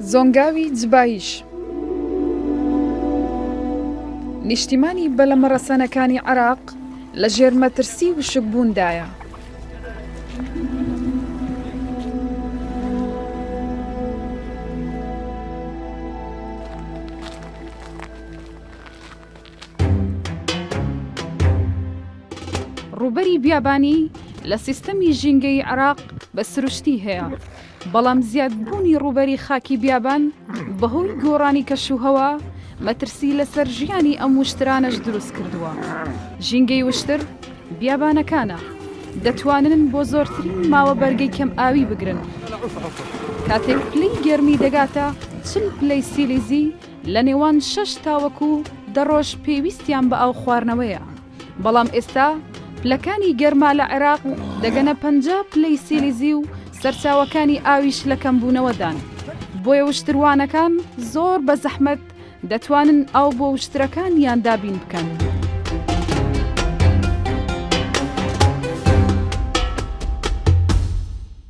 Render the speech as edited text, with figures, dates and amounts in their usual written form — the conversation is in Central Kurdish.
زۆنگاوی جبایش نیشتیمانی بەلەمە ڕەسەنەکانی عێراق لە ژێر مەترسی وشکبووندایە. ڕووبەری بیابانی لە سیستەمی ژینگەیی عێراق بە سروشتی هەیە، بەڵام زیادبوونی ڕووبەری خاکی بیابان بەهۆی گۆڕانی کەشوهەوا مەترسی لەسەر ژیانی ئەم وشترانەش دروست کردووە. ژینگەی وشتر بیابانەکانە، دەتوانن بۆ زۆرترین ماوە بەرگەی کەم ئاوی بگرن. کاتێک پلەی گەرمی دەگاتە 40 پلەی سیلیزی لە نێوان شەش تاوەکو دە ڕۆژ پێویستیان بە ئاو خواردنەوەیە. بەڵام ئێستا پلەکانی گەرما لە عێراق دەگەنە 50 پلەی سیلیزی و سەرچاوەکانی ئاویش لە کەمبوونەوەدان، بۆیە وشتروانەکان زۆر بە زەحمەت دەتوانن ئاو بۆ وشترەکانیان دابین بکەن.